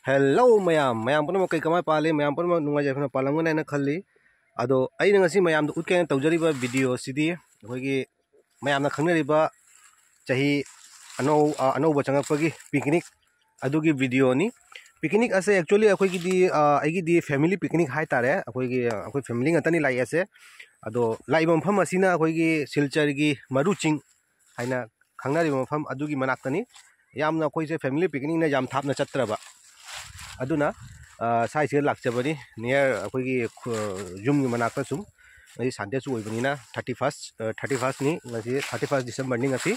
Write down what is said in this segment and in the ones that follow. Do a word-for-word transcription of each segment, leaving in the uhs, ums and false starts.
Hello ꯃꯌꯥꯝ, ꯃꯌꯥꯝ ꯄꯨꯝꯅꯃꯛ ꯀꯩ ꯀꯃꯥꯏ ꯄꯥꯜꯂꯤ? ꯃꯌꯥꯝ ꯄꯨꯝꯅꯃꯛ ꯅꯨꯡꯉꯥꯏ ꯌꯥꯏꯐꯅ ꯄꯥꯜꯂꯝꯒꯅꯤ ꯍꯥꯏꯅ ꯈꯜꯂꯤ꯫ ꯑꯗꯣ ꯑꯩꯅ ꯉꯁꯤ ꯃꯌꯥꯝꯗ ꯎꯠꯀꯦ ꯍꯥꯏꯅ ꯇꯧꯖꯔꯤꯕ video ꯑꯁꯤꯗꯤ ꯑꯩꯈꯣꯏꯒꯤ ꯃꯌꯥꯝꯅ ꯈꯪꯅꯔꯤꯕ ꯆꯍꯤ ꯑꯅꯧ-, ꯑ, ꯑꯅꯧꯕ ꯆꯪꯉꯛꯄꯒꯤ picnic ꯑꯗꯨꯒꯤ videoꯅꯤ꯫ Picnic ꯑꯁꯦ actually ꯑꯩꯈꯣꯏꯒꯤꯗꯤ, ꯑ, ꯑꯩꯒꯤꯗꯤ family picnic ꯍꯥꯏꯇꯥꯔꯦ꯫ ꯑꯩꯈꯣꯏꯒꯤ, ꯑꯩꯈꯣꯏ family ꯉꯥꯛꯇꯅꯤ ꯂꯥꯛꯏ ꯑꯁꯦ꯫ ꯑꯗꯣ ꯂꯥꯛꯏꯕ ꯃꯐꯝ ꯑꯁꯤꯅ ꯑꯩꯈꯣꯏꯒꯤ ꯁꯤꯜꯆꯔꯒꯤ ꯃꯔꯨ ꯆꯤꯡ ꯍꯥꯏꯅ ꯈꯪꯅꯔꯤꯕ ꯃꯐꯝ ꯑꯗꯨꯒꯤ ꯃꯅꯥꯛꯇꯅꯤ꯫ ꯌꯥꯝꯅ ꯑꯩꯈꯣꯏꯁꯦ family picnicꯅ ꯌꯥꯝ ꯊꯥꯞꯅ ꯆꯠꯇ꯭ꯔꯕ, ꯑꯗꯨꯅ, ꯑ, ꯁ꯭ꯋꯥꯏꯁꯤꯗ ꯂꯥꯛꯆꯕꯅꯤ꯫ Near ꯑꯩꯈꯣꯏꯒꯤ ꯈꯨ-, ꯌꯨꯝꯒꯤ ꯃꯅꯥꯛꯇ ꯁꯨꯝ, ꯉꯁꯤ Sundayꯁꯨ ꯑꯣꯏꯕꯅꯤꯅ, thirty first, ꯑ, thirty firstꯅꯤ ꯉꯁꯤ, thirty first Decemberꯅꯤ ꯉꯁꯤ꯫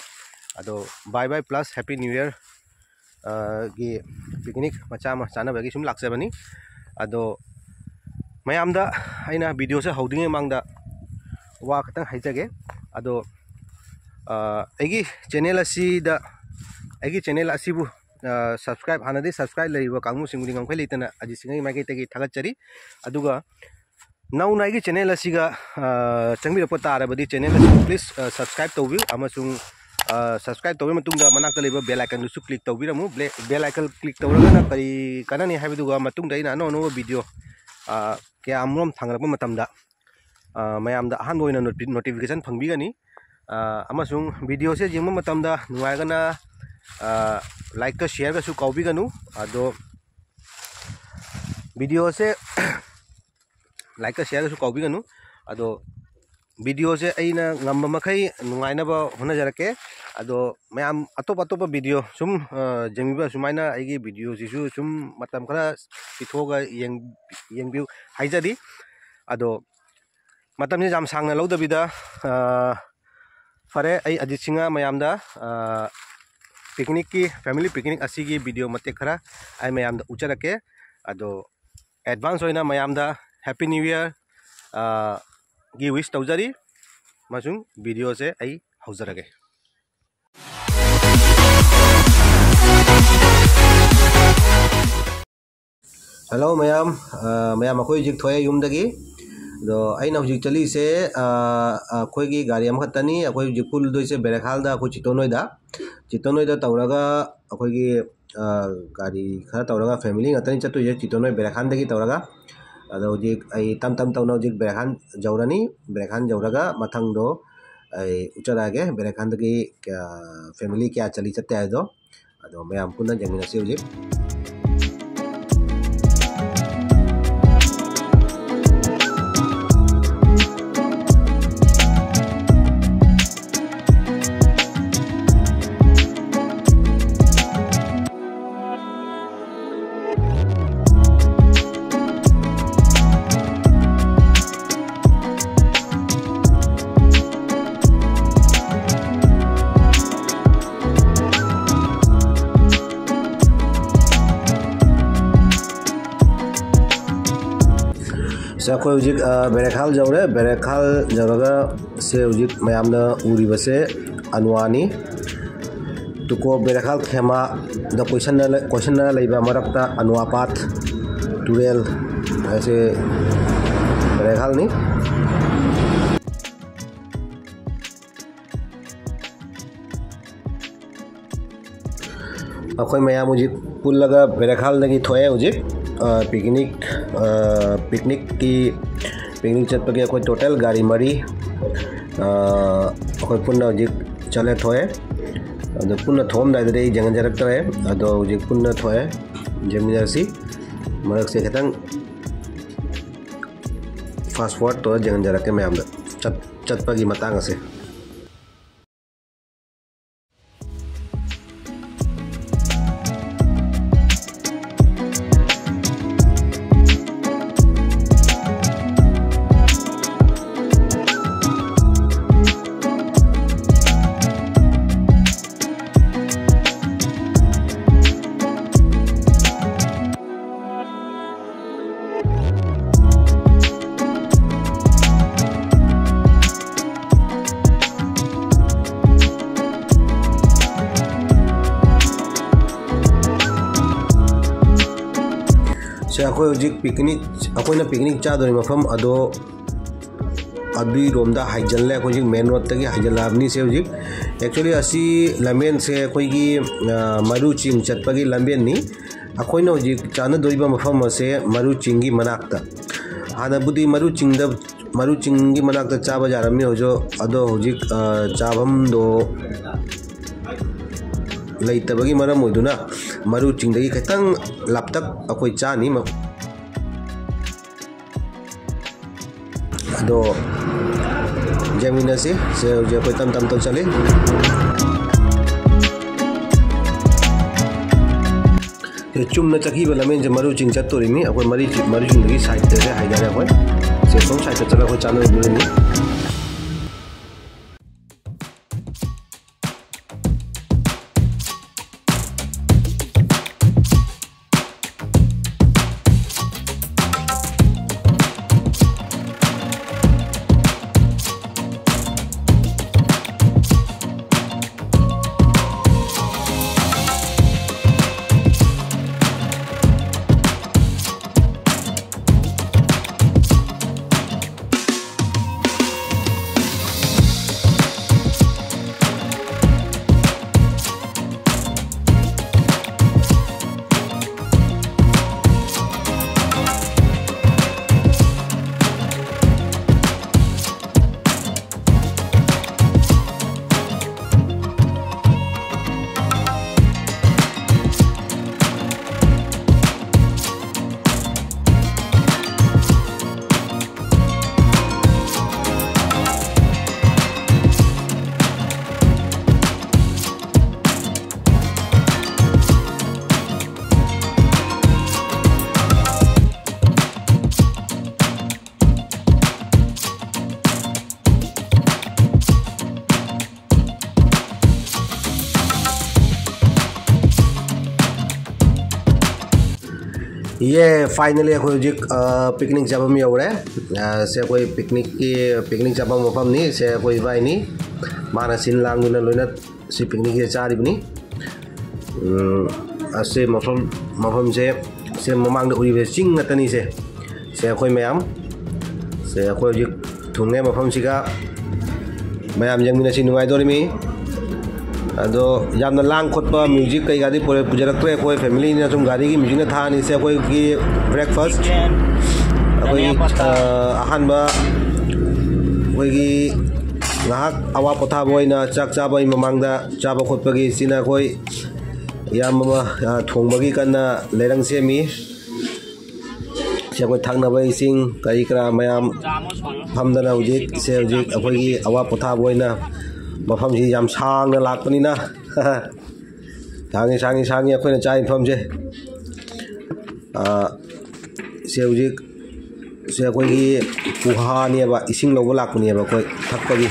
ꯑꯗꯣ bye bye plus Happy New Year, ꯑ, ꯒꯤ picnic ꯃꯆꯥ ꯑꯃ ꯆꯥꯅꯕꯒꯤ ꯁꯨꯝ ꯂꯥꯛꯆꯕꯅꯤ꯫ ꯑꯗꯣ ꯃꯌꯥꯝꯗ ꯑꯩꯅ videoꯁꯦ ꯍꯧꯗ꯭ꯔꯤꯉꯩ ꯃꯃꯥꯡꯗ ꯋꯥ ꯈꯇꯪ ꯍꯥꯏꯖꯒꯦ꯫ ꯑꯗꯣ, ꯑ, ꯑꯩꯒꯤ channel ꯑꯁꯤꯗ, ꯑꯩꯒꯤ channel ꯑꯁꯤꯕꯨ, ꯑ, subscribe, ꯍꯥꯟꯅꯗꯤ subscribe ꯂꯩꯔꯤꯕ ꯀꯥꯡꯕꯨꯁꯤꯡꯕꯨꯗꯤ ꯉꯝꯈꯩ ꯂꯩꯇꯅ ꯑꯖꯤꯠ ꯁꯤꯡꯍꯒꯤ ꯃꯥꯏꯀꯩꯗꯒꯤ ꯊꯥꯒꯠꯆꯔꯤ꯫ ꯑꯗꯨꯒ ꯅꯧꯅ ꯑꯩꯒꯤ channel ꯑꯁꯤꯒ, ꯑ, ꯆꯪꯕꯤꯔꯛꯄ ꯇꯥꯔꯕꯗꯤ channel ꯑꯁꯤ please, ꯑ, subscribe ꯇꯧꯕꯤꯌꯨ ꯑꯃꯁꯨꯡ, ꯑ, subscribe ꯇꯧꯕ ꯃꯇꯨꯡꯗ ꯃꯅꯥꯛꯇ ꯂꯩꯕ bell iconꯗꯨꯁꯨ click ꯇꯧꯕꯤꯔꯝꯃꯨ꯫ ꯕ꯭ꯂꯦ-, bell icon click ꯇꯧꯔꯒꯅ ꯀꯔꯤ ꯀꯥꯟꯅꯅꯤ ꯍꯥꯏꯕꯗꯨꯒ ꯃꯇꯨꯡꯗ ꯑꯩꯅ ꯑꯅꯧ ꯑꯅꯧꯕ video, ꯑ, ꯀꯌꯥ ꯑꯃꯔꯣꯝ ꯊꯥꯡꯒꯠꯂꯛꯄ ꯃꯇꯝꯗ, ꯑ, ꯃꯌꯥꯝꯗ ꯑꯍꯥꯟꯕ ꯑꯣꯏꯅ ꯅꯣꯇꯤ-, notification ꯐꯪꯕꯤꯒꯅꯤ꯫ ꯑ, ꯑꯃꯁꯨꯡ videoꯁꯦ ꯌꯦꯡꯕ ꯃꯇꯝꯗ ꯅꯨꯡꯉꯥꯏꯔꯒꯅ, ꯑ, likeꯀ shareꯒꯁꯨ ꯀꯥꯎꯕꯤꯒꯅꯨ꯫ ꯑꯗꯣ videoꯁꯦ likeꯀ shareꯒꯁꯨ ꯀꯥꯎꯕꯤꯒꯅꯨ꯫ ꯑꯗꯣ videoꯁꯦ ꯑꯩꯅ ꯉꯝꯕ ꯃꯈꯩ ꯅꯨꯡꯉꯥꯏꯅꯕ ꯍꯣꯠꯅꯖꯔꯛꯀꯦ꯫ ꯑꯗꯣ ꯃꯌꯥꯝ ꯑꯇꯣꯞ ꯑꯇꯣꯞꯄ video ꯁꯨꯝ, ꯑ, ꯌꯦꯡꯕꯤꯕ ꯁꯨꯃꯥꯏꯅ ꯑꯩꯒꯤ videoꯁꯤꯁꯨ ꯁꯨꯝ ꯃꯇꯝ ꯈꯔ ꯄꯤꯊꯣꯛꯑꯒ ꯌꯦꯡ-, ꯌꯦꯡꯕꯤꯌꯨ ꯍꯥꯏꯖꯔꯤ꯫ ꯑꯗꯣ ꯃꯇꯝꯁꯦ ꯌꯥꯝ ꯁꯥꯡꯅ ꯂꯧꯗꯕꯤꯗ, ꯑ, ꯐꯔꯦ, ꯑꯩ ꯑꯖꯤꯠ ꯁꯤꯡꯍ ꯃꯌꯥꯝꯗ, ꯑ, picnicꯀꯤ, family picnic ꯑꯁꯤꯒꯤ video ꯃꯇꯦꯛ ꯈꯔ ꯑꯩ ꯃꯌꯥꯝꯗ ꯎꯠꯆꯔꯛꯀꯦ꯫ ꯑꯗꯣ advance ꯑꯣꯏꯅ ꯃꯌꯥꯝꯗ Happy New Year, ꯑ, ꯒꯤ wish ꯇꯧꯖꯔꯤ, ꯑꯃꯁꯨꯡ videoꯁꯦ ꯑꯩ ꯍꯧꯖꯔꯒꯦ꯫ Hello ꯃꯌꯥꯝ, ꯑ, ꯃꯌꯥꯝ ꯑꯩꯈꯣꯏ ꯍꯧꯖꯤꯛ ꯊꯣꯛꯑꯦ ꯌꯨꯝꯗꯒꯤ꯫ ꯑꯗꯣ ꯑꯩꯅ ꯍꯧꯖꯤꯛ ꯆꯠꯂꯤꯁꯦ, ꯑ, ꯑꯩꯈꯣꯏꯒꯤ ꯒꯥꯔꯤ ꯑꯃꯈꯛꯇꯅꯤ꯫ ꯑꯩꯈꯣꯏ ꯍꯧꯖꯤꯛ ꯄꯨꯜꯗꯣꯏꯁꯦ ꯕꯦꯔꯦꯈꯥꯜꯗ, ꯑꯩꯈꯣꯏ ꯆꯤꯇꯣꯟ ꯍꯣꯏꯗ꯫ ꯆꯤꯇꯣꯟ ꯍꯣꯏꯗ ꯇꯧꯔꯒ ꯑꯩꯈꯣꯏꯒꯤ ꯑ, ꯒꯥꯔꯤ ꯈꯔ ꯇꯧꯔꯒ family ꯉꯥꯛꯇꯅꯤ ꯆꯠꯇꯣꯏꯁꯦ, ꯆꯤꯇꯣꯟ ꯍꯣꯏ ꯕꯦꯔꯦꯈꯥꯟꯗꯒꯤ ꯇꯧꯔꯒ꯫ ꯑꯗꯣ ꯍꯧꯖꯤꯛ ꯑꯩ ꯇꯞ ꯇꯞ ꯇꯧꯅ ꯍꯧꯖꯤꯛ ꯕꯦꯔꯦꯈꯥꯟ ꯌꯧꯔꯅꯤ꯫ ꯕꯦꯔꯦꯈꯥꯟ ꯌꯧꯔꯒ ꯃꯊꯪꯗꯣ ꯑꯩ ꯎꯠꯆꯔꯛꯑꯒꯦ꯫ ꯕꯦꯔꯦꯈꯥꯟꯗꯒꯤ, ꯑ, family ꯀꯌꯥ ꯆꯠꯂꯤ ꯆꯠꯇꯦ ꯍꯥꯏꯗꯣ꯫ ꯑꯗꯣ ꯃꯌꯥꯝ ꯄꯨꯟꯅ ꯌꯦꯡꯃꯤꯟꯅꯁꯤ ꯍꯧꯖꯤꯛ꯫ ꯁꯦ, ꯑꯩꯈꯣꯏ ꯍꯧꯖꯤꯛ, ꯑ, ꯕꯦꯔꯦꯈꯥꯜ ꯌꯧꯔꯦ꯫ ꯕꯦꯔꯦꯈꯥꯜ ꯌꯧꯔꯒ ꯁꯦ ꯍꯧꯖꯤꯛ ꯃꯌꯥꯝꯅ ꯎꯔꯤꯕꯁꯦ ꯑꯟꯋꯥꯅꯤ꯫ ꯇꯨꯀꯣ ꯕꯦꯔꯦꯈꯥꯜ ꯈꯦꯃꯥꯗ ꯀꯣꯏꯁꯟꯅ-, ꯀꯣꯏꯁꯟꯅ ꯂꯩꯕ ꯃꯔꯛꯇ ꯑꯟꯋꯥ ꯄꯥꯠ ꯇꯨꯔꯦꯜ ꯍꯥꯏꯁꯦ ꯕꯦꯔꯦꯈꯥꯜꯅꯤ꯫ ꯑꯩꯈꯣꯏ ꯃꯌꯥꯝ ꯍꯧꯖꯤꯛ ꯄꯨꯜꯂꯒ ꯕꯦꯔꯦꯈꯥꯜꯗꯒꯤ ꯊꯣꯛꯑꯦ ꯍꯧꯖꯤꯛ꯫ ꯑ, picnic, ꯑ, picnicꯀꯤ, picnic ꯆꯠꯄꯒꯤ ꯑꯩꯈꯣꯏ total ꯒꯥꯔꯤ ꯃꯔꯤ, ꯑ, ꯑꯩꯈꯣꯏ ꯄꯨꯟꯅ ꯍꯧꯖꯤꯛ ꯆꯠꯂꯦ ꯊꯣꯛꯑꯦ꯫ ꯑꯗꯣ ꯄꯨꯟꯅ ꯊꯣꯛꯑꯝꯗꯥꯏꯗꯗꯤ ꯑꯩ ꯌꯦꯡꯍꯟꯖꯔꯛꯇ꯭ꯔꯦ꯫ ꯑꯗꯣ ꯍꯧꯖꯤꯛ ꯄꯨꯟꯅ ꯊꯣꯛꯑꯦ, ꯌꯦꯡꯃꯤꯟꯅꯔꯁꯤ꯫ ꯃꯔꯛꯁꯦ ꯈꯤꯇꯪ fast forward ꯇꯧꯔ ꯌꯦꯡꯍꯟꯖꯔꯛꯀꯦ ꯃꯌꯥꯝꯗ ꯆꯠ-, ꯆꯠꯄꯒꯤ ꯃꯇꯥꯡ ꯑꯁꯦ꯫ ꯁꯦ, ꯑꯩꯈꯣꯏ ꯍꯧꯖꯤꯛ picnic, ꯑꯩꯈꯣꯏꯅ picnic ꯆꯥꯗꯣꯔꯤꯕ ꯃꯐꯝ ꯑꯗꯣ ꯑꯗꯨꯏꯔꯣꯝꯗ ꯍꯥꯏꯖꯤꯜꯂꯦ꯫ ꯑꯩꯈꯣꯏ ꯍꯧꯖꯤꯛ ꯃꯦꯟ ꯔꯣꯗꯇꯒꯤ ꯍꯥꯏꯖꯤꯜꯂꯛꯑꯕꯅꯤ꯫ ꯁꯦ ꯍꯧꯖꯤꯛ actually ꯑꯁꯤ ꯂꯝꯕꯦꯟꯁꯦ ꯑꯩꯈꯣꯏꯒꯤ, ꯑ, ꯃꯔꯨ ꯆꯤꯡ ꯆꯠꯄꯒꯤ ꯂꯝꯕꯦꯟꯅꯤ꯫ ꯑꯩꯈꯣꯏꯅ ꯍꯧꯖꯤꯛ ꯆꯥꯟꯅꯗꯣꯔꯤꯕ ꯃꯐꯝ ꯑꯁꯦ ꯃꯔꯨ ꯆꯤꯡꯒꯤ ꯃꯅꯥꯛꯇ꯫ ꯍꯥꯟꯅꯕꯨꯗꯤ ꯃꯔꯨ ꯆꯤꯡꯗ, ꯃꯔꯨ ꯆꯤꯡꯒꯤ ꯃꯅꯥꯛꯇ ꯆꯥꯕ ꯌꯥꯔꯝꯃꯤ ꯍꯧꯖꯤꯛ, ꯑꯗꯣ ꯍꯧꯖꯤꯛ, ꯑ, ꯆꯥꯐꯝꯗꯣ ꯂꯩꯇꯕꯒꯤ ꯃꯔꯝ ꯑꯣꯏꯗꯨꯅ ꯃꯔꯨ ꯆꯤꯡꯗꯒꯤ ꯈꯤꯇꯪ ꯂꯥꯞꯇꯛ ꯑꯩꯈꯣꯏ ꯆꯥꯅꯤ꯫ ꯑꯗꯣ ꯌꯦꯡꯃꯤꯟꯅꯁꯤ꯫ ꯁꯦ ꯍꯧꯖꯤꯛ ꯑꯩꯈꯣꯏ ꯇꯝ ꯇꯝ ꯇꯧ ꯆꯠꯂꯤ꯫ ꯁꯦ ꯆꯨꯝꯅ ꯆꯠꯈꯤꯕ ꯂꯝꯕꯦꯟꯁꯦ ꯃꯔꯨ ꯆꯤꯡ ꯆꯠꯇꯣꯔꯤꯃꯤ꯫ ꯑꯩꯈꯣꯏ ꯃꯔꯤ-, ꯃꯔꯨ ꯆꯤꯡꯗꯒꯤ ꯁꯥꯏꯠꯇꯁꯦ ꯍꯥꯏꯇꯥꯔꯦ ꯑꯩꯈꯣꯏ꯫ ꯁꯦ ꯁꯣꯝ ꯁꯥꯏꯠꯇ ꯆꯠꯂꯒ ꯑꯩꯈꯣꯏ ꯆꯥꯅꯔꯨꯗꯣꯔꯤꯃꯤ꯫ ꯌꯦ, finally ꯑꯩꯈꯣꯏ ꯍꯧꯖꯤꯛ, ꯑ, ꯄꯤꯛꯅꯤꯛ ꯆꯥꯐꯝ ꯌꯧꯔꯦ꯫ ꯑ, ꯁꯦ ꯑꯩꯈꯣꯏ ꯄꯤꯛꯅꯤꯛꯀꯤ, ꯄꯤꯛꯅꯤꯛ ꯆꯥꯐꯝ ꯃꯐꯝꯅꯤ꯫ ꯁꯦ ꯑꯩꯈꯣꯏ ꯏꯕꯥꯏꯅꯤ꯫ ꯃꯥꯅ ꯁꯤꯟ ꯂꯥꯡꯗꯨꯅ ꯂꯣꯏꯅ ꯁꯤ ꯄꯤꯛꯅꯤꯛꯁꯦ ꯆꯥꯔꯤꯕꯅꯤ꯫ ꯎꯝ, ꯑꯁꯤ ꯃꯐꯝ, ꯃꯐꯝꯁꯦ, ꯁꯦ ꯃꯃꯥꯡꯗ ꯎꯔꯤꯕꯁꯦ ꯆꯤꯡ ꯉꯥꯛꯇꯅꯤ꯫ ꯁꯦ, ꯁꯦ ꯑꯩꯈꯣꯏ ꯃꯌꯥꯝ, ꯁꯦ ꯑꯩꯈꯣꯏ ꯍꯧꯖꯤꯛ ꯊꯨꯡꯉꯦ ꯃꯐꯝꯁꯤꯒ꯫ ꯃꯌꯥꯝ ꯌꯦꯡꯃꯤꯟꯅꯁꯤ, ꯅꯨꯡꯉꯥꯏꯗꯣꯔꯤꯃꯤ꯫ ꯑꯗꯣ ꯌꯥꯝꯅ ꯂꯥꯡ ꯈꯣꯠꯄ ꯃ꯭ꯌꯨꯖꯤꯛ ꯀꯩꯀꯥꯗꯤ ꯄꯨꯔꯛ-, ꯄꯨꯖꯔꯛꯇ꯭ꯔꯦ ꯑꯩꯈꯣꯏ ꯐꯦꯃꯤꯂꯤꯅ꯫ ꯁꯨꯝ ꯒꯥꯔꯤꯒꯤ ꯃ꯭ꯌꯨꯖꯤꯛꯅ ꯊꯥꯔꯅꯤꯁꯦ ꯑꯩꯈꯣꯏꯒꯤ ꯕ꯭ꯔꯦꯛꯐꯥꯁ꯫ ꯑꯩꯈꯣꯏꯒꯤ, ꯑ, ꯑꯍꯥꯟꯕ ꯑꯩꯈꯣꯏꯒꯤ ꯉꯥꯏꯍꯥꯛ ꯑꯋꯥ ꯄꯣꯊꯥꯕ ꯑꯣꯏꯅ ꯆꯥꯛ ꯆꯥꯕꯒꯤ ꯃꯃꯥꯡꯗ ꯆꯥꯕ ꯈꯣꯠꯄꯒꯤ ꯁꯤꯅ ꯑꯩꯈꯣꯏ ꯏꯌꯥꯝꯕ ꯑꯃ, ꯑ, ꯊꯣꯡꯕꯒꯤ ꯀꯟꯅ ꯂꯩꯔꯪ ꯁꯦꯝꯃꯤ꯫ ꯁꯤ ꯑꯩꯈꯣꯏ ꯊꯛꯅꯕ ꯏꯁꯤꯡ ꯀꯔꯤ ꯀꯔꯥ ꯃꯌꯥꯝ ꯐꯝꯗꯅ ꯍꯧꯖꯤꯛ, ꯁꯦ ꯍꯧꯖꯤꯛ ꯑꯩꯈꯣꯏꯒꯤ ꯑꯋꯥ ꯄꯣꯊꯥꯕ ꯑꯣꯏꯅ ꯃꯐꯝꯁꯤ ꯌꯥꯝ ꯁꯥꯡꯅ ꯂꯥꯛꯄꯅꯤꯅ꯫ ꯁꯥꯡꯉꯤ, ꯁꯥꯡꯉꯤ, ꯁꯥꯡꯉꯤ ꯑꯩꯈꯣꯏꯅ ꯆꯥꯔꯤ ꯃꯐꯝꯁꯦ꯫ ꯑꯥ, ꯁꯦ ꯍꯧꯖꯤꯛ, ꯁꯦ ꯑꯩꯈꯣꯏꯒꯤ ꯒꯨꯍꯥꯅꯦꯕ, ꯏꯁꯤꯡ ꯂꯧꯕ ꯂꯥꯛꯄꯅꯦꯕ ꯑꯩꯈꯣꯏ ꯊꯛꯄꯒꯤ꯫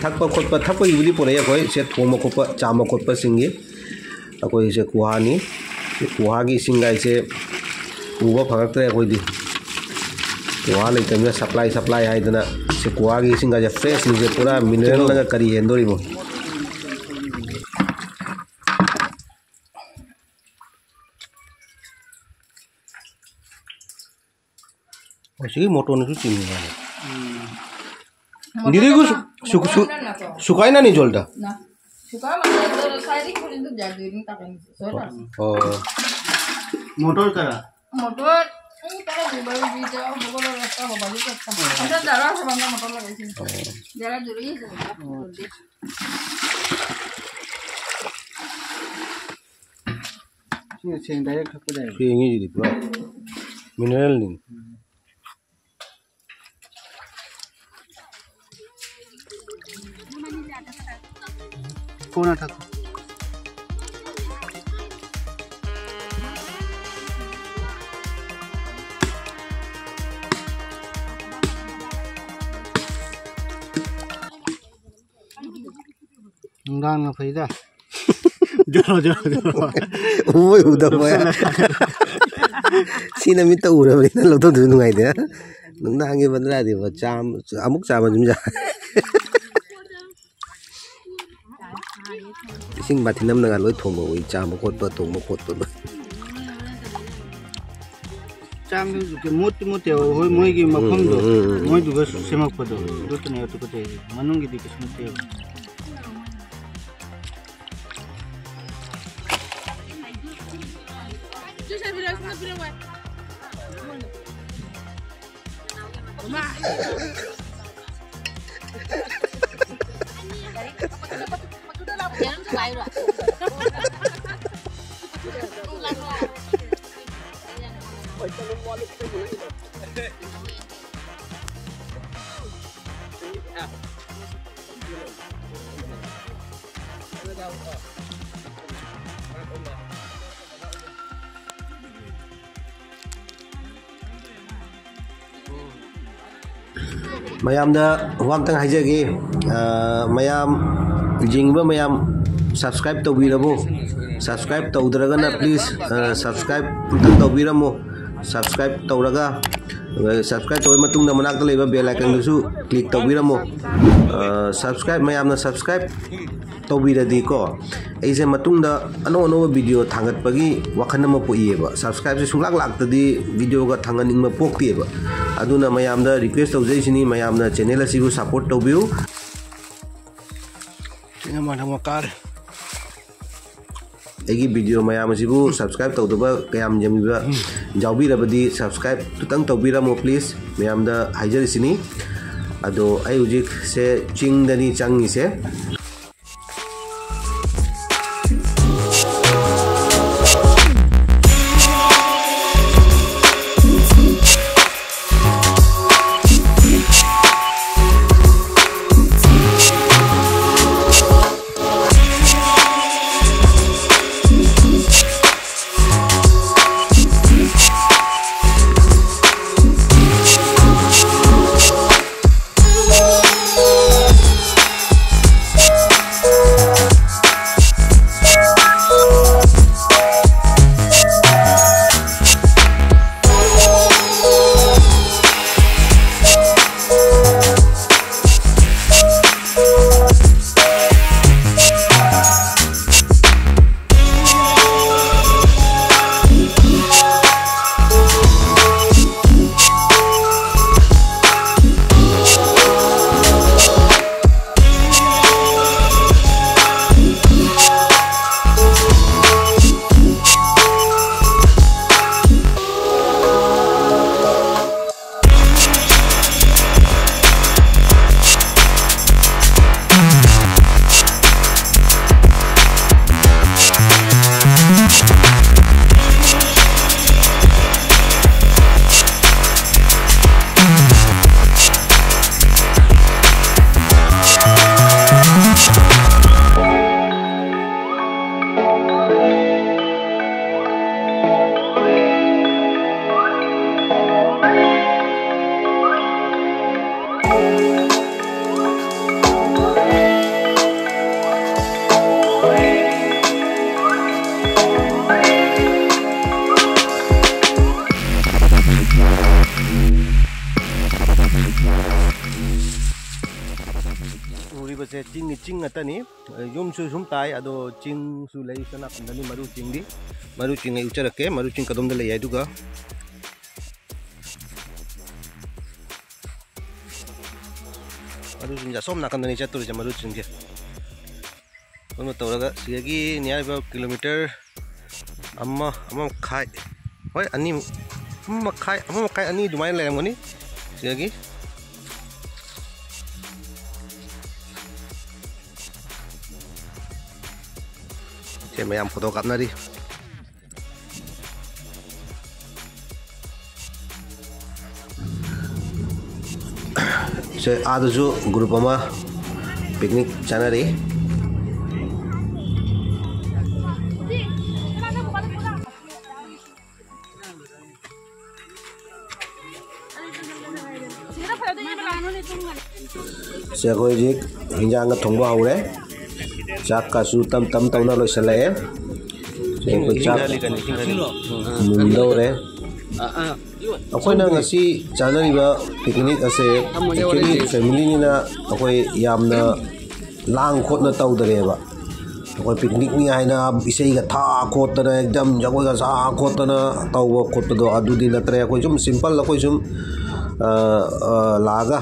ꯊꯛꯄ ꯈꯣꯠꯄ, ꯊꯛꯄꯒꯤꯕꯨꯗꯤ ꯄꯨꯔꯛꯑꯦ ꯑꯩꯈꯣꯏ꯫ ꯁꯦ ꯊꯣꯡꯕ ꯈꯣꯠꯄ, ꯆꯥꯝꯕ ꯈꯣꯠꯄꯁꯤꯡꯒꯤ꯫ ꯑꯩꯈꯣꯏꯁꯦ ꯒꯨꯍꯥꯅꯤ꯫ ꯒꯨꯍꯥꯒꯤ ꯏꯁꯤꯡꯒꯥꯏꯁꯦ ꯎꯕ ꯐꯪꯉꯛꯇ꯭ꯔꯦ ꯑꯩꯈꯣꯏꯗꯤ꯫ ꯒꯨꯍꯥ ꯂꯩꯇꯕꯅꯤꯅ ꯁꯄ꯭ꯂꯥꯏ, ꯁꯄ꯭ꯂꯥꯏ ꯍꯥꯏꯗꯅ꯫ ꯁꯤ ꯒꯨꯍꯥꯒꯤ ꯏꯁꯤꯡꯒꯥꯏꯁꯦ ꯐ꯭ꯔꯦꯁꯅꯤꯁꯦ, ꯄꯨꯔꯥ ꯃꯤꯅꯔꯦꯜꯅꯒ ꯀꯔꯤ ꯍꯦꯟꯗꯣꯔꯤꯃꯣ? ꯑꯣ, ꯁꯤꯒꯤ ꯃꯣꯇꯣꯔꯅꯁꯨ ꯆꯤꯡꯉꯤ ꯃꯥꯜꯂꯦ꯫ ꯎꯝ꯫ ꯗꯤꯗꯤ, ꯁꯨ-, ꯁꯨ-, ꯁꯨ-, ꯁꯨꯀꯥꯏꯅꯅꯤ ꯖꯣꯜꯗ? ꯅ꯫ ꯁꯨꯀꯥ ꯃꯥꯜꯂꯦ, ꯑꯗꯣ ꯁꯥꯏꯗꯤ ꯈꯨꯔꯤꯗꯨ ꯖꯥꯗꯨꯏꯅꯤ ꯇꯥꯀꯅꯤ꯫ ꯁꯣꯏ ꯇꯥꯁꯤ꯫ ꯑꯣ꯫ ꯃꯣꯇꯣꯔ ꯀꯔ? ꯃꯣꯇꯣꯔ, ꯑꯩ ꯀꯔ ꯖꯤꯕꯥ ꯖꯤꯕꯥ ꯍꯣꯕꯣꯂꯣ ꯔꯥꯁꯇꯥ ꯍꯣꯕꯥꯂꯤ ꯔꯥꯁꯇꯥ꯫ ꯑꯣ꯫ ꯑꯟꯗꯔ ꯗꯥꯔꯥ ꯍꯣꯕꯥꯂꯤ ꯃꯣꯇꯣꯔ ꯂꯒꯥꯏꯁꯤ꯫ ꯑꯣ꯫ ꯖꯔꯥ ꯖꯨꯔꯤ ꯍꯣꯕꯥꯂꯤ꯫ ꯑꯣ꯫ ꯁꯤꯅ ꯁꯦꯡ ꯗꯥꯏꯔꯦꯛ ꯊꯛꯄ ꯌꯥꯏ꯫ ꯁꯦꯡꯉꯤ ꯁꯤꯗꯤ ꯄꯨꯔꯥ ꯃꯤꯅꯔꯦꯜꯅꯤ꯫ ꯀꯣꯟꯅ ꯊꯛꯀꯦ꯫ ꯅꯨꯡꯗꯥꯡꯅ ꯐꯩꯗ꯫ ꯖꯣꯔꯣ, ꯖꯣꯔꯣ, ꯖꯣꯔꯣ꯫ ꯎꯕꯣꯏ ꯎꯗꯕꯣꯏ꯫ ꯁꯤꯅ ꯃꯤꯠꯇ ꯎꯔꯕꯅꯤꯅ ꯂꯧꯊꯣꯛꯇꯕꯁꯨ ꯅꯨꯡꯉꯥꯏꯇꯦ꯫ ꯅꯨꯡꯗꯥꯡꯒꯤ ꯕꯟꯗ꯭ꯔꯥꯗꯤꯕ ꯆꯥꯝ-, ꯑꯃꯨꯛ ꯆꯥꯕ ꯑꯗꯨꯝ ꯌꯥ-, ꯏꯁꯤꯡ ꯕꯥꯊꯤꯟ ꯑꯃꯅꯒ ꯂꯣꯏ ꯊꯣꯡꯕ ꯎꯏ, ꯆꯥꯝꯕ ꯈꯣꯠꯄ, ꯊꯣꯡꯕ ꯈꯣꯠꯄ ꯂꯣꯏ꯫ ꯃꯣꯠꯇꯤ ꯃꯣꯠꯇꯦꯕ, ꯍꯣꯏ, ꯃꯣꯏꯒꯤ ꯃꯐꯝꯗꯣ, ꯎꯝ, ꯎꯝ, ꯎꯝ, ꯎꯝ꯫ ꯃꯣꯏꯗꯨꯒ ꯁꯦꯝꯃꯛꯄꯗꯣ, ꯑꯗꯨꯇꯅꯦ ꯑꯗꯨ ꯀꯩꯗꯧꯔꯤꯁꯦ, ꯃꯅꯨꯡꯒꯤꯗꯤ ꯀꯩꯁꯨ ꯅꯠꯇꯦꯕ꯫ ꯃꯌꯥꯝꯗ ꯋꯥ ꯑꯝꯇꯪ ꯍꯥꯏꯖꯒꯦ꯫ ꯑ, ꯃꯌꯥꯝ, ꯌꯦꯡꯕ ꯃꯌꯥꯝ subscribe ꯇꯧꯕꯤꯔꯕꯣ? Subscribe ꯇꯧꯗ꯭ꯔꯒꯅ please, ꯑ, subscribe ꯑꯝꯇꯪ ꯇꯧꯕꯤꯔꯝꯃꯣ꯫ Subscribe ꯇꯧꯔꯒ, ꯑ, subscribe ꯇꯧꯔꯕ ꯃꯇꯨꯡꯗ ꯃꯅꯥꯛꯇ ꯂꯩꯕ bell icon ꯗꯨꯁꯨ click ꯇꯧꯕꯤꯔꯝꯃꯣ꯫ ꯑ, subscribe, ꯃꯌꯥꯝꯅ subscribe ꯇꯧꯕꯤꯔꯗꯤꯀꯣ, ꯑꯩꯁꯦ ꯃꯇꯨꯡꯗ ꯑꯅꯧ ꯑꯅꯧꯕ video ꯊꯥꯡꯒꯠꯄꯒꯤ ꯋꯥꯈꯜ ꯑꯃ ꯄꯣꯛꯏꯌꯦꯕ꯫ Subscribe ꯁꯦ ꯁꯨꯡꯂꯥꯛ ꯂꯥꯛꯇꯗꯤ video ꯒ ꯊꯥꯡꯒꯠꯅꯤꯡꯕ ꯄꯣꯛꯇꯦꯕ꯫ ꯑꯗꯨꯅ ꯃꯌꯥꯝꯗ request ꯇꯧꯖꯩꯁꯤꯅꯤ, ꯃꯌꯥꯝꯅ channel ꯑꯁꯤꯕꯨ support ꯇꯧꯕꯤꯌꯨ꯫ ꯁꯤꯅ ꯃꯊꯪ ꯑꯃ ꯀꯥꯔꯦ꯫ ꯑꯩꯒꯤ video ꯃꯌꯥꯝ ꯑꯁꯤꯕꯨ subscribe ꯇꯧꯗꯕ ꯀꯌꯥꯝ ꯌꯦꯡꯕꯤꯕ ꯌꯥꯎꯕꯤꯔꯕꯗꯤ subscribe ꯈꯤꯇꯪ ꯇꯧꯕꯤꯔꯝꯃꯣ please, ꯃꯌꯥꯝꯗ ꯍꯥꯏꯖꯔꯤꯁꯤꯅꯤ꯫ ꯑꯗꯣ ꯑꯩ ꯍꯧꯖꯤꯛꯁꯦ ꯆꯤꯡꯗꯅꯤ ꯆꯪꯉꯤꯁꯦ꯫ ꯁꯦ ꯆꯤꯡꯒꯤ ꯆꯤꯡ ꯉꯥꯛꯇꯅꯤ꯫ ꯌꯨꯝꯁꯨ ꯁꯨꯝ ꯇꯥꯏ, ꯑꯗꯣ ꯆꯤꯡꯁꯨ ꯂꯩ꯫ ꯁꯣꯝ ꯅꯥꯀꯟꯗꯅꯤ ꯃꯔꯨ ꯆꯤꯡꯗꯤ꯫ ꯃꯔꯨ ꯆꯤꯡ ꯑꯩ ꯎꯠꯆꯔꯛꯀꯦ꯫ ꯃꯔꯨ ꯆꯤꯡ ꯀꯗꯣꯝꯗ ꯂꯩ ꯍꯥꯏꯗꯨꯒ꯫ ꯃꯔꯨ ꯆꯤꯡꯁꯦ ꯑꯁꯣꯝ ꯅꯥꯀꯟꯗꯅꯤ ꯆꯠꯇꯣꯔꯤꯁꯦ, ꯃꯔꯨ ꯆꯤꯡꯁꯦ꯫ ꯑꯗꯨꯅ ꯇꯧꯔꯒ ꯁꯤꯗꯒꯤ near about kilometre ꯑꯃ, ꯑꯃ ꯃꯈꯥꯏ, ꯍꯣꯏ, ꯑꯅꯤ, ꯑꯃ ꯃꯈꯥꯏ, ꯑꯃ ꯃꯈꯥꯏ, ꯑꯅꯤ ꯑꯗꯨꯃꯥꯏꯅ ꯂꯩꯔꯝꯒꯅꯤ ꯁꯤꯗꯒꯤ꯫ ꯁꯦ ꯃꯌꯥꯝ ꯐꯣꯇꯣ ꯀꯥꯞꯅꯔꯤ꯫ ꯁꯦ ꯑꯥꯗꯁꯨ group ꯑꯃ picnic ꯆꯥꯅꯔꯤ꯫ ꯁꯦ ꯑꯩꯈꯣꯏ ꯍꯧꯖꯤꯛ ꯍꯤꯟꯖꯥꯡꯒ ꯊꯣꯡꯕ ꯍꯧꯔꯦ꯫ ꯆꯥꯛꯀꯁꯨ ꯇꯞ ꯇꯞ ꯇꯧꯅ ꯂꯣꯏꯁꯤꯜꯂꯛꯑꯦ꯫ ꯁꯦ ꯑꯩꯈꯣꯏ ꯆꯥꯛ ꯃꯨꯟꯗꯧꯔꯦ꯫ ꯑꯩꯈꯣꯏꯅ ꯉꯁꯤ ꯆꯥꯅꯔꯤꯕ picnic ꯑꯁꯦ actually family ꯅꯤꯅ ꯑꯩꯈꯣꯏ ꯌꯥꯝꯅ ꯂꯥꯡ ꯈꯣꯠꯅ ꯇꯧꯗꯔꯦꯕ꯫ ꯑꯩꯈꯣꯏ picnic ꯅꯤ ꯍꯥꯏꯅ ꯏꯁꯩꯒ ꯊꯥ ꯈꯣꯠꯇꯅ, ꯑꯦꯛꯗꯝ ꯖꯒꯣꯏꯒ ꯁꯥ ꯈꯣꯠꯇꯅ ꯇꯧꯕ ꯈꯣꯠꯄꯗꯣ ꯑꯗꯨꯗꯤ ꯅꯠꯇ꯭ꯔꯦ꯫ ꯑꯩꯈꯣꯏ ꯁꯨꯝ simple, ꯑꯩꯈꯣꯏ ꯁꯨꯝ, ꯑ, ꯑ, ꯂꯥꯛꯑꯒ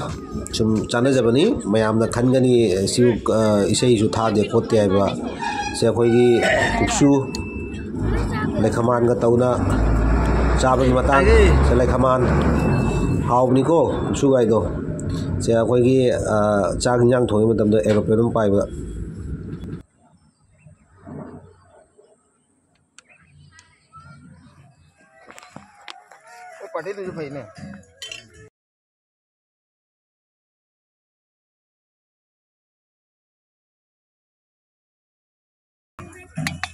ꯁꯨꯝ ꯆꯥꯟꯅꯖꯕꯅꯤ꯫ ꯃꯌꯥꯝꯅ ꯈꯟꯒꯅꯤ, "ꯁꯤ, ꯑ, ꯏꯁꯩꯁꯨ ꯊꯥꯗꯦ ꯈꯣꯠꯇꯦ" ꯍꯥꯏꯕ꯫ ꯁꯦ ꯑꯩꯈꯣꯏꯒꯤ ꯀꯨꯞꯁꯨ ꯂꯩꯈꯃꯥꯟꯒ ꯇꯧꯅ ꯆꯥꯕꯒꯤ ꯃꯇꯥꯡ꯫ ꯁꯦ ꯂꯩꯈꯃꯥꯟ ꯍꯥꯎꯕꯅꯤꯀꯣ, ꯀꯨꯞꯁꯨꯒꯥꯏꯗꯣ꯫ ꯁꯦ ꯑꯩꯈꯣꯏꯒꯤ, ꯑ, ꯆꯥꯛ ꯏꯟꯖꯥꯡ ꯊꯣꯡꯉꯤ ꯃꯇꯝꯗ aeroplane ꯑꯃ ꯄꯥꯏꯕ꯫ ꯑꯣ, ꯄꯥꯔꯇꯤꯗꯨꯁꯨ ꯐꯩꯅꯦ꯫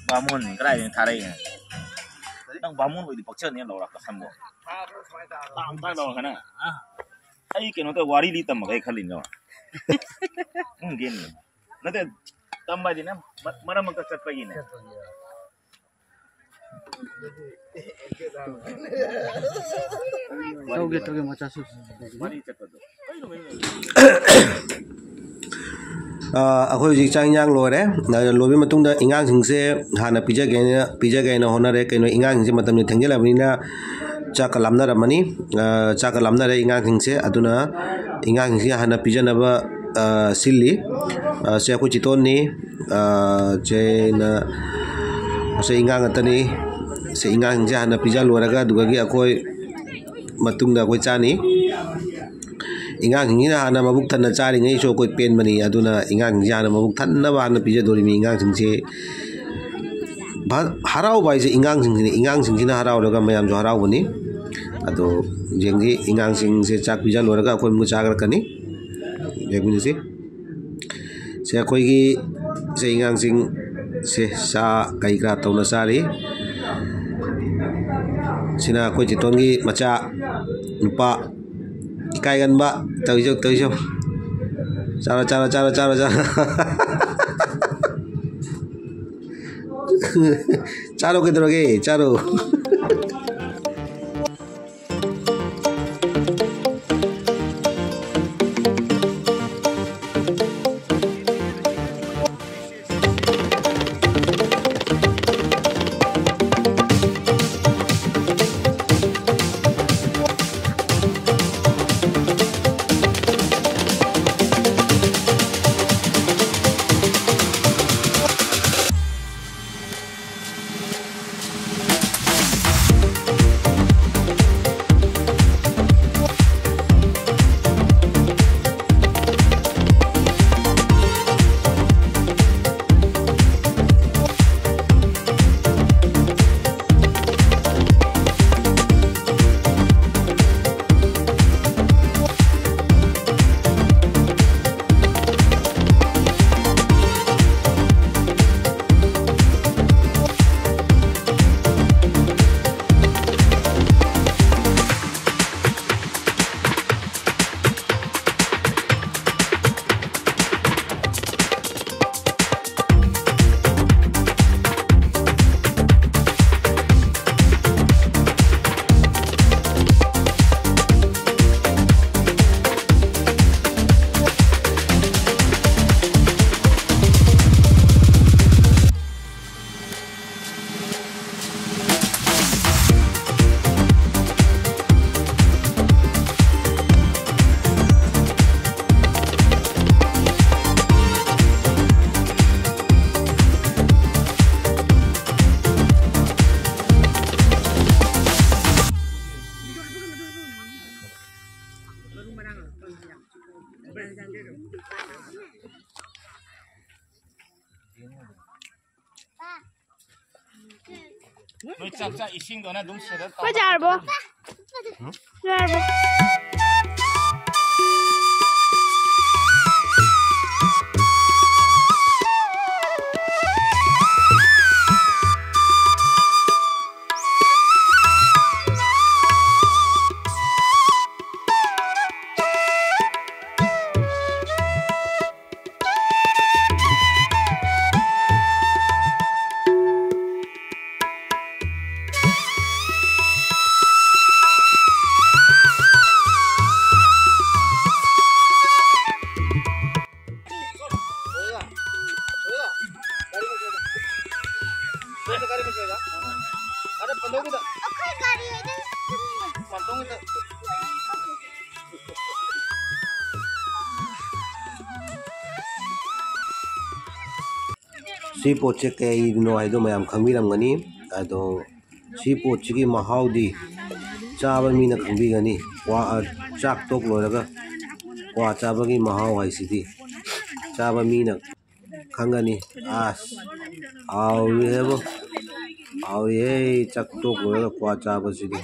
ꯕꯥꯃꯣꯟꯅꯤ ꯀꯗꯥꯏꯗꯩꯅꯣ ꯊꯥꯔꯛꯏꯅꯣ? ꯅꯪ ꯕꯥꯃꯣꯟ ꯑꯣꯏꯗꯤ ꯄꯛꯆꯅꯤ ꯂꯧꯔꯛꯄ ꯁꯝꯕꯣ꯫ ꯇꯥꯡ ꯇꯥꯡ ꯂꯧꯔꯛꯀꯅꯤ꯫ ꯑꯩ ꯀꯩꯅꯣ ꯇꯧ ꯋꯥꯔꯤ ꯂꯤ ꯇꯝꯃꯒ ꯑꯩ ꯈꯜꯂꯤꯅꯦ꯫ ꯎꯝ, ꯒꯦꯝꯅꯤ꯫ ꯅꯠꯇꯦ, ꯇꯝꯕ ꯍꯥꯏꯗꯤ ꯅꯪ ꯃ-, ꯃꯔꯛ ꯃꯔꯛꯇ ꯆꯠꯄꯒꯤꯅꯦ꯫ ꯇꯧꯒꯦ, ꯇꯧꯒꯦ, ꯃꯆꯥꯁꯨ꯫ ꯋꯥꯔꯤ ꯆꯠꯄꯗꯣ꯫ ꯑ, ꯑꯩꯈꯣꯏ ꯍꯧꯖꯤꯛ ꯆꯥꯛ ꯏꯟꯖꯥꯡ ꯂꯣꯏꯔꯦ꯫ ꯑ, ꯂꯣꯏꯕ ꯃꯇꯨꯡꯗ ꯏꯟꯖꯥꯡꯁꯤꯡꯁꯦ ꯍꯥꯟꯅ ꯄꯤꯖꯒꯦꯅ, ꯄꯤꯖꯒꯦꯅ ꯍꯣꯠꯅꯔꯦ꯫ ꯀꯩꯅꯣ, ꯏꯟꯖꯥꯡꯁꯤꯡꯁꯦ ꯃꯇꯝꯁꯦ ꯊꯦꯡꯖꯤꯜꯂꯕꯅꯤꯅ ꯆꯥꯛꯀ ꯂꯥꯝꯅꯔꯝꯃꯅꯤ꯫ ꯑ, ꯆꯥꯛꯀ ꯂꯥꯝꯅꯔꯦ ꯏꯟꯖꯥꯡꯁꯤꯡꯁꯦ꯫ ꯑꯗꯨꯅ ꯏꯟꯖꯥꯡꯁꯤꯡꯁꯦ ꯍꯥꯟꯅ ꯄꯤꯖꯅꯕ, ꯑ, ꯁꯤꯜꯂꯤ꯫ ꯑ, ꯁꯦ ꯑꯩꯈꯣꯏ ꯆꯤꯇꯣꯟꯅꯤ꯫ ꯑ, ꯆꯦꯅ, ꯃꯁꯦ ꯏꯟꯖꯥꯡ ꯉꯥꯛꯇꯅꯤ꯫ ꯁꯦ ꯏꯟꯖꯥꯡꯁꯤꯡꯁꯦ ꯍꯥꯟꯅ ꯄꯤꯖ ꯂꯣꯏꯔꯒ ꯑꯗꯨꯗꯒꯤ ꯑꯩꯈꯣꯏ ꯃꯇꯨꯡꯗ ꯑꯩꯈꯣꯏ ꯆꯥꯅꯤ꯫ ꯏꯟꯖꯥꯡꯁꯤꯡꯁꯤꯅ ꯍꯥꯟꯅ ꯃꯕꯨꯛ ꯊꯟꯅ ꯆꯥꯔꯤꯉꯩꯁꯨ ꯑꯩꯈꯣꯏ ꯄꯦꯟꯕꯅꯤ꯫ ꯑꯗꯨꯅ ꯏꯟꯖꯥꯡꯁꯤꯡꯁꯤ ꯍꯥꯟꯅ ꯃꯕꯨꯛ ꯊꯟꯅꯕ ꯍꯥꯟꯅ ꯄꯤꯖꯗꯣꯔꯤꯕꯅꯤ ꯏꯟꯖꯥꯡꯁꯤꯡꯁꯤ꯫ ꯚꯥ-, ꯍꯔꯥꯎꯕ ꯍꯥꯏꯁꯦ ꯏꯟꯖꯥꯡꯁꯤꯡꯁꯤꯅꯤ꯫ ꯏꯟꯖꯥꯡꯁꯤꯡꯁꯤꯅ ꯍꯔꯥꯎꯔꯒ ꯃꯌꯥꯝꯁꯨ ꯍꯔꯥꯎꯕꯅꯤ꯫ ꯑꯗꯣ ꯌꯦꯡꯁꯤ, ꯏꯟꯖꯥꯡꯁꯤꯡꯁꯦ ꯆꯥꯛ ꯄꯤꯖ ꯂꯣꯏꯔꯒ ꯑꯩꯈꯣꯏ ꯑꯃꯨꯛ ꯆꯥꯈ꯭ꯔꯀꯅꯤ꯫ ꯌꯦꯡꯃꯤꯟꯅꯁꯤ꯫ ꯁꯦ ꯑꯩꯈꯣꯏꯒꯤ ꯁꯦ ꯏꯟꯖꯥꯡꯁꯤꯡ ꯁꯦ ꯆꯥ ꯀꯩ ꯀꯔꯥ ꯇꯧꯅ ꯆꯥꯔꯤ꯫ ꯁꯤꯅ ꯑꯩꯈꯣꯏ ꯆꯤꯇꯣꯟꯒꯤ ꯃꯆꯥ ꯅꯨꯄꯥ ꯏꯀꯥꯏꯒꯟꯕ ꯇꯧꯏꯁꯧ, ꯇꯧꯏꯁꯧ꯫ ꯆꯥꯔꯣ, ꯆꯥꯔꯣ, ꯆꯥꯔꯣ, ꯆꯥꯔꯣ, ꯆꯥꯔꯣ꯫ ꯆꯥꯔꯣ, ꯀꯩꯗꯧꯔꯒꯦ? ꯆꯥꯔꯣ꯫ ꯆꯥꯛ ꯆꯥ ꯏꯁꯤꯡꯗꯣꯅ ꯑꯗꯨꯝ ꯁꯤꯗ ꯇꯧ꯫ ꯑꯩꯈꯣꯏ ꯆꯥꯔꯕꯣ? ꯆꯥꯔꯕꯣ? होएगा, होएगा। गाड़ी में जाएगा। कौन सा गाड़ी में जाएगा? अरे, पंडों की तो। अखर गाड़ी है, इधर से चलेंगे। पंडों की तो। ꯁꯤ ꯄꯣꯠꯁꯦ ꯀꯩꯅꯣ ꯍꯥꯏꯗꯣ ꯃꯌꯥꯝ ꯈꯪꯕꯤꯔꯝꯒꯅꯤ꯫ ꯑꯗꯣ ꯁꯤ ꯄꯣꯠꯁꯤꯒꯤ ꯃꯍꯥꯎꯗꯤ ꯆꯥꯕ ꯃꯤꯅ ꯈꯪꯕꯤꯒꯅꯤ꯫ ꯀ꯭ꯋꯥ, ꯆꯥꯛ ꯇꯣꯛ ꯂꯣꯏꯔꯒ ꯀ꯭ꯋꯥ ꯆꯥꯕꯒꯤ ꯃꯍꯥꯎ ꯍꯥꯏꯁꯤꯗꯤ ꯆꯥꯕ ꯃꯤꯅ ꯈꯪꯒꯅꯤ꯫ ꯑꯁ, ꯍꯥꯎꯔꯤꯍꯦꯕꯣ, ꯍꯥꯎꯔꯤꯍꯦ꯫ ꯆꯥꯛ ꯇꯣꯛ ꯂꯣꯏꯔꯒ ꯀ꯭ꯋꯥ ꯆꯥꯕꯁꯤꯗꯤ,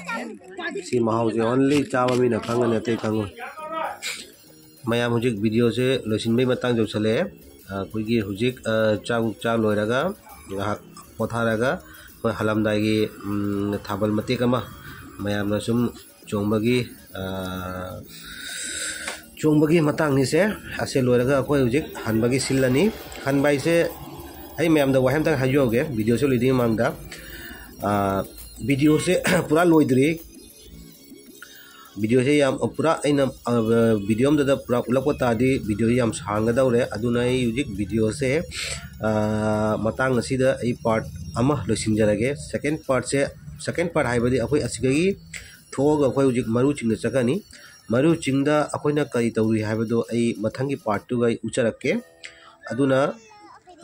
ꯁꯤ ꯃꯍꯥꯎꯁꯦ only ꯆꯥꯕ ꯃꯤꯅ ꯈꯪꯒꯅꯤ, ꯑꯇꯩ ꯈꯪꯉꯣꯏ꯫ ꯃꯌꯥꯝ ꯍꯧꯖꯤꯛ videoꯁꯦ ꯂꯣꯏꯁꯤꯟꯕꯩ ꯃꯇꯥꯡ ꯌꯧꯁꯜꯂꯛꯑꯦ꯫ ꯑ, ꯑꯩꯈꯣꯏꯒꯤ ꯍꯧꯖꯤꯛ, ꯑ, ꯆꯥꯛ ꯆꯥ ꯂꯣꯏꯔꯒ ꯉꯥꯏꯍꯥꯛ ꯄꯣꯊꯥꯔꯒ ꯑꯩꯈꯣꯏ ꯍꯜꯂꯝꯗꯥꯏꯒꯤ, ꯎꯝ, ꯊꯥꯕꯜ ꯃꯇꯦꯛ ꯑꯃ ꯃꯌꯥꯝꯅ ꯁꯨꯝ ꯆꯣꯡꯕꯒꯤ, ꯑ, ꯆꯣꯡꯕꯒꯤ ꯃꯇꯥꯡꯅꯤꯁꯦ꯫ ꯑꯁꯤ ꯂꯣꯏꯔꯒ ꯑꯩꯈꯣꯏ ꯍꯧꯖꯤꯛ ꯍꯟꯕꯒꯤ ꯁꯤꯜꯂꯅꯤ꯫ ꯍꯟꯕ ꯍꯥꯏꯁꯦ ꯑꯩ ꯃꯌꯥꯝꯗ ꯋꯥꯍꯩ ꯑꯝꯇꯪ ꯍꯥꯏꯖꯍꯧꯒꯦ, videoꯁꯦ ꯂꯣꯏꯗ꯭ꯔꯤꯉꯩ ꯃꯃꯥꯡꯗ꯫ ꯑ, videoꯁꯦ ꯄꯨꯔꯥ ꯂꯣꯏꯗ꯭ꯔꯤ꯫ Videoꯁꯦ ꯌꯥꯝ ꯄꯨꯔꯥ ꯑꯩꯅ, ꯑ, video ꯑꯃꯗꯗ ꯄꯨꯔꯥ ꯎꯠꯂꯛꯄ ꯇꯥꯔꯗꯤ videoꯁꯦ ꯌꯥꯝ ꯁꯥꯡꯒꯗꯧꯔꯦ꯫ ꯑꯗꯨꯅ ꯑꯩ ꯍꯧꯖꯤꯛ videoꯁꯦ, ꯑ, ꯃꯇꯥꯡ ꯑꯁꯤꯗ ꯑꯩ part ꯑꯃ ꯂꯣꯏꯁꯤꯟꯖꯔꯒꯦ꯫ Second partꯁꯦ, second part ꯍꯥꯏꯕꯗꯤ ꯑꯩꯈꯣꯏ ꯑꯁꯤꯗꯒꯤ ꯊꯣꯛꯑꯒ ꯑꯩꯈꯣꯏ ꯍꯧꯖꯤꯛ ꯃꯔꯨ ꯆꯤꯡꯗ ꯆꯠꯀꯅꯤ꯫ ꯃꯔꯨ ꯆꯤꯡꯗ ꯑꯩꯈꯣꯏꯅ ꯀꯔꯤ ꯇꯧꯔꯨꯏ ꯍꯥꯏꯕꯗꯣ ꯑꯩ ꯃꯊꯪꯒꯤ partꯇꯨꯒ ꯑꯩ ꯎꯠꯆꯔꯛꯀꯦ꯫ ꯑꯗꯨꯅ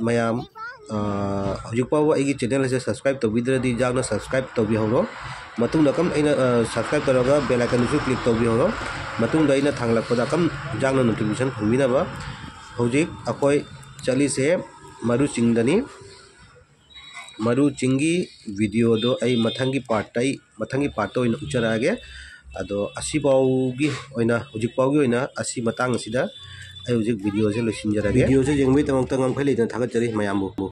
ꯃꯌꯥꯝ, ꯑ, ꯍꯧꯖꯤꯛ ꯐꯥꯎꯕ ꯑꯩꯒꯤ channel ꯑꯁꯦ subscribe ꯇꯧꯕꯤꯗ꯭ꯔꯗꯤ ꯌꯥꯝꯅ subscribe ꯇꯧꯕꯤꯍꯧꯔꯣ꯫ ꯃꯇꯨꯡꯗ ꯀꯝ-, ꯑꯩꯅ, ꯑ, subscribe ꯇꯧꯔꯒ bell iconꯗꯨꯁꯨ click ꯇꯧꯕꯤꯍꯧꯔꯣ꯫ ꯃꯇꯨꯡꯗ ꯑꯩꯅ ꯊꯥꯡꯒꯠꯂꯛꯄꯗ ꯀꯝ ꯌꯥꯝꯅ notification ꯐꯪꯕꯤꯅꯕ꯫ ꯍꯧꯖꯤꯛ ꯑꯩꯈꯣꯏ ꯆꯠꯂꯤꯁꯦ ꯃꯔꯨ ꯆꯤꯡꯗꯅꯤ꯫ ꯃꯔꯨ ꯆꯤꯡꯒꯤ ꯚꯤꯗꯤꯑꯣꯗꯣ ꯑꯩ ꯃꯊꯪꯒꯤ ꯄꯥꯔꯠꯇ ꯑꯩ ꯃꯊꯪꯒꯤ ꯄꯥꯔꯠꯇ ꯑꯣꯏꯅ ꯎꯠꯆꯔꯛꯑꯒꯦ꯫ ꯑꯗꯣ ꯑꯁꯤꯐꯥꯎꯒꯤ ꯑꯣꯏꯅ, ꯍꯧꯖꯤꯛꯐꯥꯎꯒꯤ ꯑꯣꯏꯅ ꯑꯁꯤ ꯃꯇꯥꯡ ꯑꯁꯤꯗ ꯑꯩ ꯍꯧꯖꯤꯛ ꯚꯤꯗꯤꯑꯣꯁꯦ ꯂꯣꯏꯁꯤꯟꯖꯔꯒꯦ꯫ ꯚꯤꯗꯤꯑꯣꯁꯦ ꯌꯦꯡꯕꯒꯤꯗꯃꯛꯇ ꯉꯝꯈꯩ ꯂꯩꯇꯅ ꯊꯥꯒꯠꯆꯔꯤ ꯃꯌꯥꯝꯕꯨ꯫